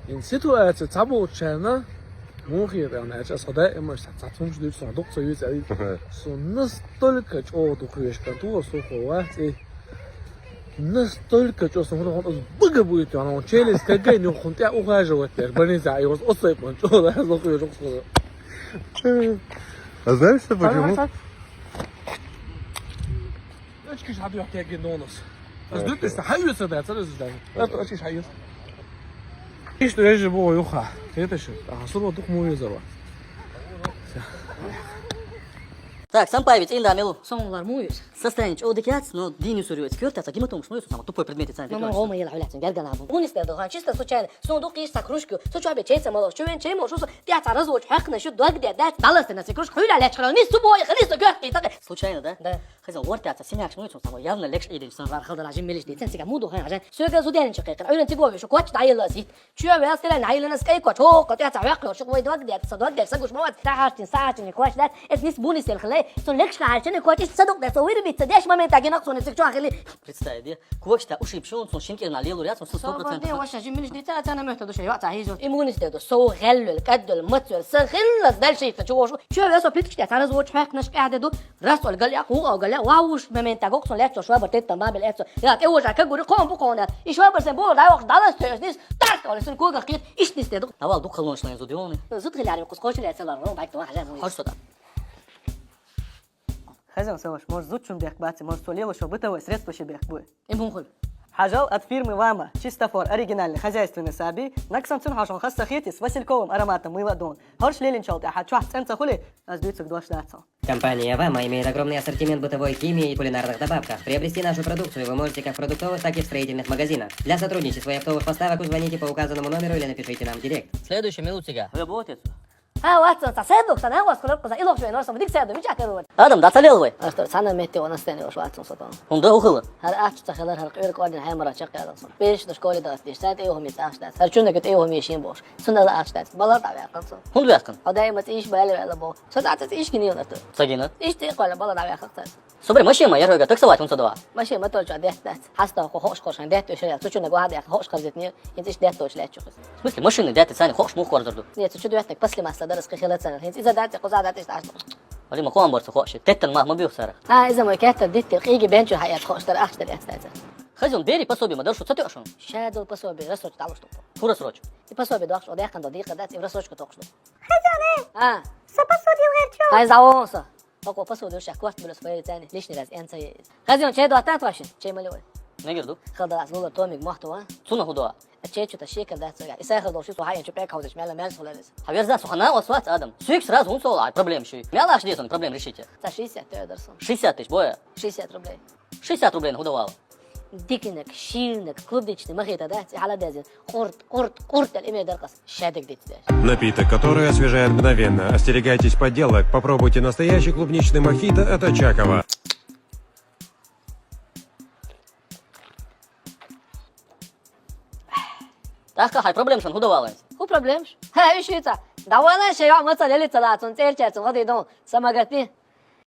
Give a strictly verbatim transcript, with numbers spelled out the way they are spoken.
Ин ситуация цхьаболчарна муха хетар аьлча, со даимаш цхьа цхьа цунч дуьйцу, со дукха ца юьйцу аьлла. Со настолько чӀогӀа дукха вешкан ту, со хо вац и. Настолько чӀо со хӀуна хӀуна бага буйт, я хӀуна челюсть кагай, ну хӀуна тя ухаживать дер, больница, и вас осой пон, чӀо да, лохуй жоксо. А знаешь, что почему? Очки шхьа дуьхьа кегин донус. Ас дуьтташ ца хьаюьца дац, ца дуьтташ дац. Ас очки шхьаюьца. Иштта режим бу юха. Теташ, а суро дух му юзава. Так, Сампаевич, инда мелу. Сон лар му юз. Состояние чӀо дикяц, но дини сурюец. Кёртаца гематом шмуюц, самый тупой предмет, цан. Мама, гома ела хуляцин, гергана бу. Мунис дер дохан, чисто случайно. Сон дух иш ца кружку. Со чуабе чей ца мало. Чувен чей мо, шо со тя ца развоч, хакна шу дог де, дац. Далас на се кружку, хуля леч храл, ни субой, храл со гёрки, так. Случайно, да? Да. Хазин вортаца, синяк шмуюц, самый явно лекш идин, сон вар халда лажин милиш децен, сига муду хан, хажан. Сёга зуден чекай, уйрен ци гови, шо коч да ела зит. Чё, вял стиля, на илена скай коч, о, коч, я ца хакна, шо вой дог де, са дог де, са гуш моват, та хартин, са хартин, коч да. Эс нис буни сел хле, сон лекш хартин, коч, са дог де, со вирбит, са деш момент, а гинак сон, сик чё хили. Представь, да? Квокста ушиб шун, сон шинкер на лелу ряд, сон сто процентов. Ваша жи милиш дица, а цана мёхта душа, я ца хизо. Иммунитет, со геллюл, каддюл, мацюл, са гилла дальше, это чего шо? Чё, весо плиткшта, цара звуч хак наш каде ду. Раз ол галя, ху ол галя, ва уш момент, а гоксон лечо, швабар тет там бабел эцо. Я, те уже как гури ком бу кона. И швабар сен бу, да ох, далас тёс, дис, так, ол сын кога хит, иш дис деду. Давал дух халон шлайн зудёны. Зуд гиляри кус кочу лецелар, ну, байк, ну, хажа, ну. Хош сода. Хозяин, саваш, может, зуд чун бех баци, может, солило, шо бытовое средство шо бех буй. Им хун хул. Хажал от фирмы Вама. Чистофор, оригинальный хозяйственный саби. Наксан цун хашон хас сахити с васильковым ароматом мыла дон. Хорш лелин чалта, ха чуах ценца хули, аз дюйцук дош дацал. Компания Вама имеет огромный ассортимент бытовой химии и кулинарных добавков. Приобрести нашу продукцию вы можете как в продуктовых, так и в строительных магазинах. Для сотрудничества и оптовых поставок вы звоните по указанному номеру или напишите нам в директ. Следующий минут сега. Работает. Ха, Ватсон, ца седлук, ца нагос кулук, ца илук швей норсом, дик седу, мича керу. Адам, да ца лел вай? Астор, цана метте вона стени вош Ватсон сотон. Хунда ухила. Хар ач ца хилар, хар къир квадин хаймара чак ядан сон. Пеш до школе да астиш, ца те ухми ца аш да. Хар чунда кет ухми шин бош. Сунда ла аш да. Бала да вякан сон. Хунда вякан. Хада има иш бале вела бо. Со да ца иш гини на то. Сагина? Иш те кола бала да вякан ца. Собри машина, я рога, таксовать он садова. Машина мотор чё дет дет. Хаста хо хош хош дет ещё я. Цучу на гуа дет хош хазит не. Интиш дет точ лет чё. В смысле, машины дет цани хош мух корзорду. Нет, цучу дет так после масса да раскрыла цена. Интиш из-за дет, коза дет иш даш. Али ма куам борца хош. Теттен ма ма бюх сара. А, из-за мой кеттер дит, иги бенчу хаят хош дар ах дар яц дет. Хазин бери пособие ма даршу цатёшун. Шадол пособие, рассрочка того что. Фу рассрочка? И пособие дохш, о дехкан до дика дет, и в рассрочку тохш. Хазин, э? А. Са пособие верчу. Ай, за он са. Поко посуду ша кварт билес файл цани. Лишний раз эн цай. Хазин, чей до атат ваши? Чей малевой? Негер ду. Халда аз лула томик махтува. Цуна худо. А чей чута шекер да цага. И сахар доши сухай эн чупек хаузыш мела мел сулерис. Хавер за сухана осват адам. Суик сразу он сола, ай, проблем ши. Мела аш дезон проблем решите. Ца шестьдесят тёдерсон. Шестьдесят тысяч, боя. Шестьдесят рублей. Шестьдесят рублей на худо вала. Дикинек, шилнек, клубничный мохито, да? Ци хала дезин. Къурт, къурт, къурт, эл име даркъас. Шадик дит, да. Напиток, который освежает мгновенно. Остерегайтесь подделок. Попробуйте настоящий клубничный мохито от Очакова. Тахка хай проблем шон худо вала. Ху проблем ш? Ха, иши ца. Давай на ше, я маца лели ца да, цун церча, цун ходи дон. Самагати.